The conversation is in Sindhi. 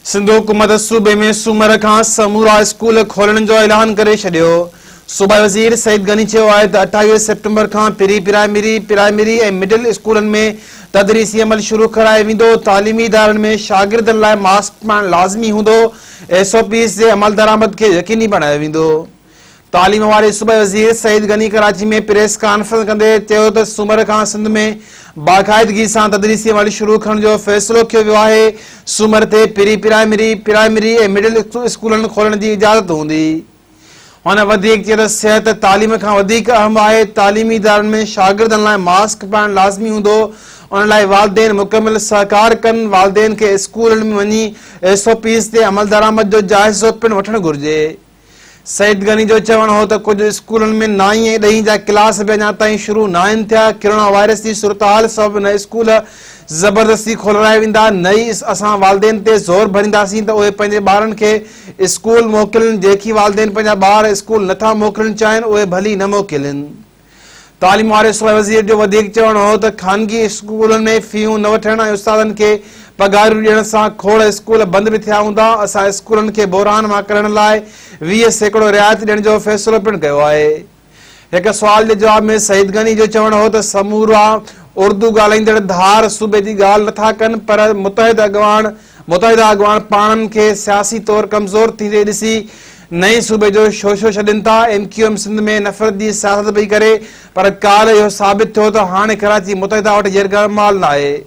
سنڌ حڪومت صوبي ۾ سومر کان سمورا اسڪول کولڻ جو اعلان ڪري ڇڏيو. صوبائي وزير سعيد غني چيو آهي ته 28 سيپٽمبر کان پري پرائمري، پرائمري ۽ مڊل اسڪولن ۾ تدريسي عمل شروع ڪرايو ويندو، تعليمي ادارن ۾ شاگردن لاء ماسڪ پائڻ لازمي هوندو، ايس او پيز تي عملدرآمد کي يقيني بڻايو ويندو. تعليم واري صوبائي وزير سعيد غني ڪراچي ۾ پريس ڪانفرنس ڪندي چيو ته سومر کان سنڌ ۾ باقاعدگي سان تدريسي عمل شروع ڪرڻ جو فيصلو ڪيو ويو آهي، سومر تي پري پرائمري، پرائمري ۽ مڊل اسڪولن کولڻ جي اجازت هوندي. هن وڌيڪ چيو ته صحت تعليم کان وڌيڪ اهم آهي، تعليمي ادارن ۾ شاگردن لاء ماسڪ پائڻ لازمي هوندو، ان لاء والدين مڪمل سهڪار ڪن، والدين کي اسڪولن ۾ وڃي ايس او پيز تي عملدرآمد جو جائزو پڻ وٺڻ گهرجي. سعيد غني جو چوڻ هو ته ڪجهه اسڪولن ۾ نائين ۽ ڏهين جا ڪلاس به اڃا تائين شروع ناهن ٿيا، ڪرونا وائرس جي صورتحال سبب نه اسڪول زبردستي کولرايا ويندا نه ئي اسان والدين تي زور ڀرينداسين ته اهي پنهنجي ٻارن کي اسڪول موڪلين، جيڪي والدين پنهنجا ٻار اسڪول نٿا موڪلڻ چاهين اهي ڀلي نه موڪلين. تعليم واري صوبائي وزير جو وڌيڪ چوڻ هو ته خانگي اسڪولن ۾ فيون نه وٺڻ ۽ استادن کي پگهاريون ڏيڻ سان کوڙ اسڪول بند به ٿيا هوندا، اسان اسڪولن کي بحران مان ڪڍڻ لاء 20% رعايت ڏيڻ جو فيصلو پڻ ڪيو آهي. هڪ سوال جي جواب ۾ سعيد غني جو چوڻ هو ته سمورا اردو ڳالهائيندڙ ڌار صوبي جي ڳالهه نٿا ڪن پر متحده اڳواڻ متحده اڳواڻ پاڻن کي سياسي طور ڪمزور ٿيندي ڏسي نئين صوبي جو شوشو ڇڏين ٿا، ايم ڪيو ايم سنڌ ۾ نفرت جي سياست پئي ڪري پر ڪالهه اهو ثابت ٿيو ته هاڻي ڪراچي متحده وٽ يرغمال ناهي.